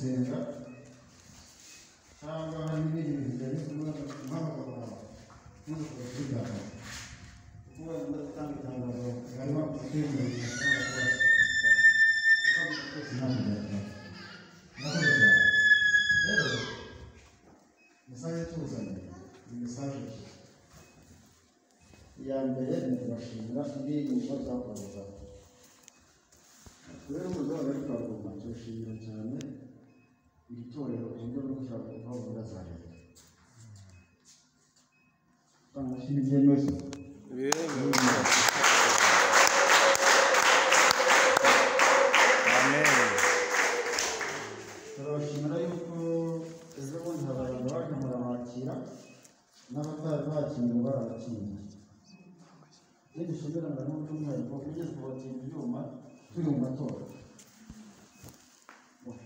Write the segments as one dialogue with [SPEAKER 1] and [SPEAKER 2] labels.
[SPEAKER 1] gusenga cyangwa hari n'ibindi bintu bijyanye n'umuhamagaro wawe, ntuze kuza kubitakaza kuko wenda umaze gutanga itangazo harimo ibitekerezo bishobora kuba twese ntabwo byatwara. Murakoze cyane. Rero message tuzanye ni message ebyiri. Iya mbere ni ukubashimira, indi ni uko twakomezaho. Rero mu rwego rwa Rwanda turashimira cyane iri torero uburyo bwo gushaka gahunda za leta. Gutanga amashyi ntibyemewe se?
[SPEAKER 2] Biremewe. Amen.
[SPEAKER 1] Turabashimira yuko ejo bundi hari abantu baje murabakira n'abatari bakiriwe barabakingiye. Iyo dushimira ngo by'umwihariko ugeze kubatira ibyuma turi mu matora,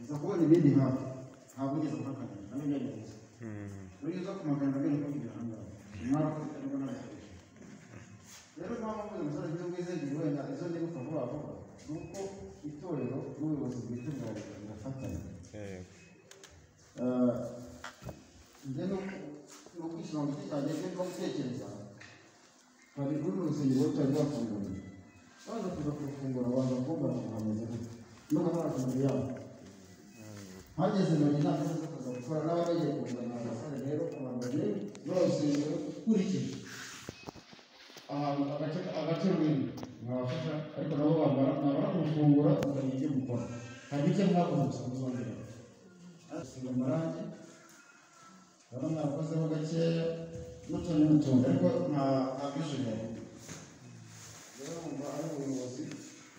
[SPEAKER 1] uza kubona ibindi hafi ntabwo ugeze kuhakana nabyo byabivuze. Uriya uza kumakana nabyo ni kuvugira aha ngaha mwarakoze ariko ntabikoresha. Rero mpamvu mvuze umusore by'ubwizerwe wenda izo nibuka vuba vuba ni uko itorero n'ubuyobozi bwite bwa leta birafatanya. Njye ni ukwishyura mu giti cyanjye ndimo gutekereza hari uru rusengero rutari rwafunguriye, baza kuza kurufungura baza kumbara ngo hameze gute nubwo ntarafungura yabo hageze mbere inama zo kuza gukora n'abagiye kuzana abasore. Rero abantu bagiye muri uru rusengero ukurikije ahantu agace runini mwabafasha, ariko nabo bamara mwamara kurufungura mukagira ibyo mukora. Hari bike mwakoze gusa muzongera gusiga amarangi, urabona mwarakozeho gakeya n'utundi n'utundi, ariko nta bwinshi bihari. Rero wumva ari ubuyobozi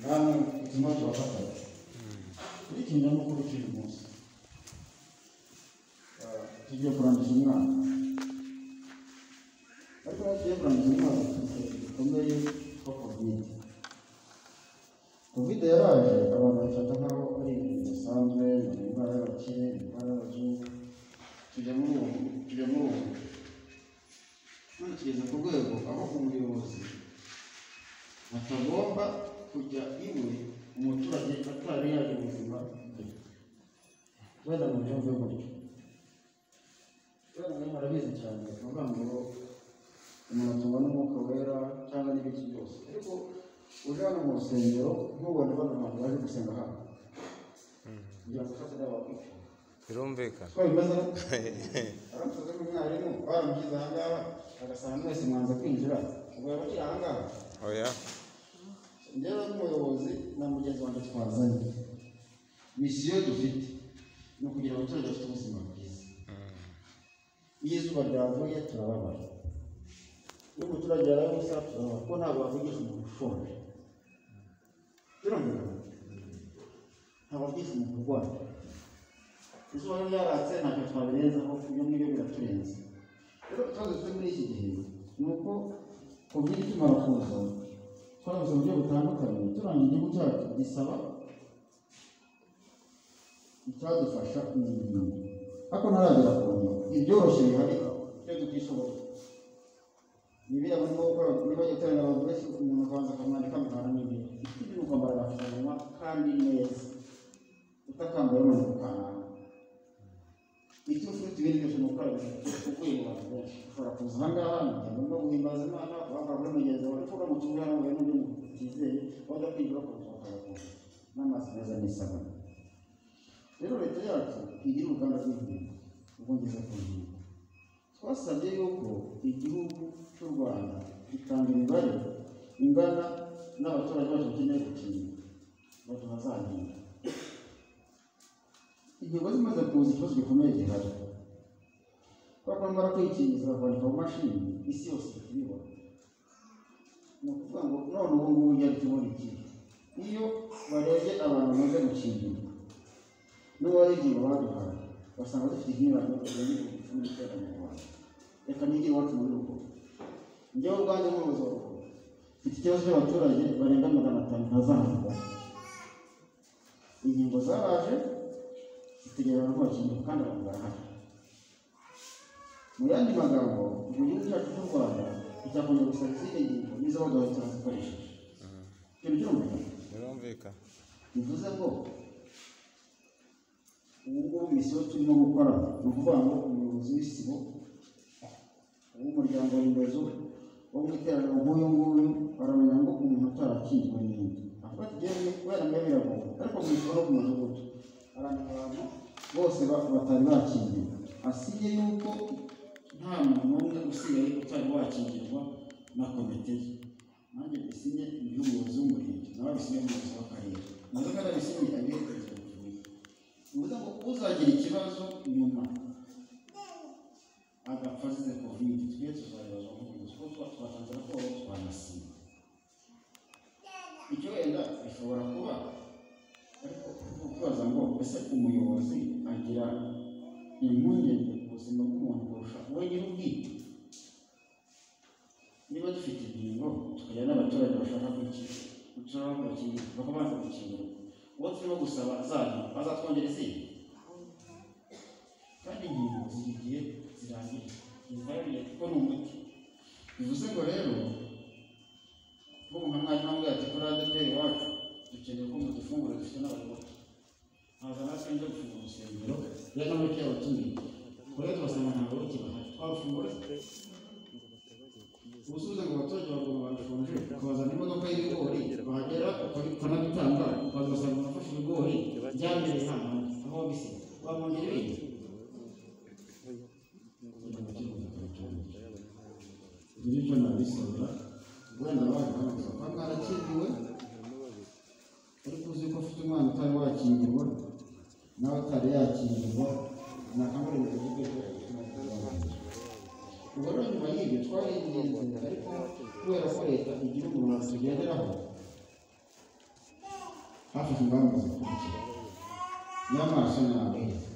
[SPEAKER 1] namwe bituma tubafatanya. Kuri iki nyamukuru cy'uyu munsi, tugiye kurangiza umwaka, ariko aho tugiye kurangiza umwaka dufite ikibazo gikomeye cya COVID. COVID yaraje abantu babifata nk'aho ari ibintu bidasanzwe, ni indwara y'abakire, ni indwara y'abazungu. Tujya muri uwo none tugeze ku rwego aho umuyobozi atagomba kujya iwe umuturage atari yaje ubuzima bwe. Wenda mu byumve gutyo, wenda mwe murabizi cyane, bavuga ngo umuntu atungwa n'umwuka wera cyangwa n'ibiki byose, ariko uje hano mu rusengero ntubone bano bantu baje gusenga hano kugira ngo ufate nawe wakwicara.
[SPEAKER 2] Birumvikana.
[SPEAKER 1] Ko bimeze aramutse nk'umwarimu baramushyize aha ngaha agasanga mwese mwanza kwinjira, ubwo yaba akiri aha ngaha?
[SPEAKER 2] Oya.
[SPEAKER 1] Njyewe nk'umuyobozi na mugenzi wanjye twazanye, mission dufite ni ukugira abaturage bafite ubuzima bwiza. Iyo izuba ryavuye turababara, iyo umuturage yaraye ubusa turababara, kuko ntabwo wavugisha umuntu ushonje. Birumvikana, ntabwo wavugisha umuntu urwaye. Izuba iyo ryaratse ntacyo twabirenzaho, ibyo ngibyo biraturenze. Rero ikibazo dufite muri iki gihe ni uko COVID ikimara kuza twabuze uburyo butandukanye turangiye igihugu cyacu gisaba icyadufasha ni ingingo, ariko ntaragera ku ngingo. Ibyoroshye bihari ibyo tutishoboye ni biriya barimo gukora. Niba guterana abantu benshi, umuntu akabanza akamwandika amuvana n'ibyo. Ikindi ni ukwambara agapfukamunwa kandi neza, utakambaye umaze kukananga. Icyo ufite ibindi byose ni ugukaraba intoki uvuye mu bantu benshi. Ushobora kuza aha ngaha mugenda no guhimbaza Imana, guhagarara muri mugenzi wawe, ariko uramutse uvuye hano uhuye n'undi muntu utizeye, wajya kwinjira ukaza ukaraba n'amazi meza n'isabune. Rero leta yacu igira uruganda rw'inkingo. Ubwo ngeze ku nkingo, twasabye yuko igihugu cy'u Rwanda gitanga imibare ingana n'abaturage bacu bakeneye gukinga, baduha za nkingo. Inkingo zimaze kuza, ikibazo gikomeye gihari kubera ko bamara kwikingiza bakandika mu mashini, isi yose ihita ibibona. Ni ukuvuga ngo none ubu ngubu ujya tubona iki? Iyo barebye abantu bamaze gukingirwa n'uwari ingingo baduhaye, basanga dufite ikinyuranyo 19% mu Rwanda. Reka nigire iwacu muri rugo. Njyewe ubwanjye nk'umuyobozi wa rugo mfite ikibazo cy'abaturage barenga 500 ntazahabwa inkingo. Zaraje zitegereje abantu bakingirwa kandi abantu barahari. Mu yandi magambo, mu gihugu cyacu cy'u Rwanda icyakomeza gusaba izindi ngingo n'izo baduhaye turazikoresheje. Ikintu kirumvikana?
[SPEAKER 2] Birumvikana.
[SPEAKER 1] Bivuze ngo ubu ngubu misiyo turimo gukora ni ukuvuga ngo umuyobozi w'isibo w'umuryango remezo wo mu iteraniro nk'uyu nguyu baramenya ngo umuntu utarakingiwe n'indi avuga ati yewe wenda mwe biragoye ariko mu isibo no ku mudugudu aramenya abantu bose batari bakingirwa asinye yuko nta muntu n'umwe usigaye utari wakingirwa na komite ye. Nanjye bisinye ndi umuyobozi w'umurenge, nawe abisinye umuyobozi w'akarere, nawe kandi abisinye abihe perezida wa repubulika. Bivuze ngo uzagira ikibazo nyuma agapfa azize covid, twe tuzabibazwa nk'ubuyobozi kuko twatanze raporo twanasinye. Icyo wenda bishobora kuba ariko kubaza ngo ese umuyobozi agira impungenge ku buzima bw'umuntu kurusha we nyir'ubwite? Niba dufite inkingo tukagira n'abaturage bashaka gukingirwa bakabanza gukingirwa, uwo turimo gusaba za nkingo bazatwongera izindi, kandi inkingo zigira igihe zirangira zirangiriye kuko ni umuti. Bivuze ngo rero nk'ubu nka mwarimu ambwira ati kuri ADEPR iwacu dukeneye ko mudufungura dufite n'abayoboke, haza natwe njya gufungura urusengero rero n'abayoboke yabatumiye kuri tubasanga nta bayoboke bahari, twabafungura ubusubize ngo abaturage bagomba barashonje, ukabazana imodoka y'ibigori bahagera ukanabitanga ukaza ugasanga unafashe ibigori byambereye hano aho wabisize wamwongera ibindi. Ibyo ni byo nabisabira wenda baje hano gusa kuba mwarakingiwe, ariko uzi ko ufite umwana utari wakingirwa nawe atari yakingirwa nakamuremera igihugu. Ubwo rero nyuma y'ibyo twaringinze, ariko kubera ko leta igira umurongo tugenderaho hafashwe ingamba zikurikira. Y'amaso ni abeza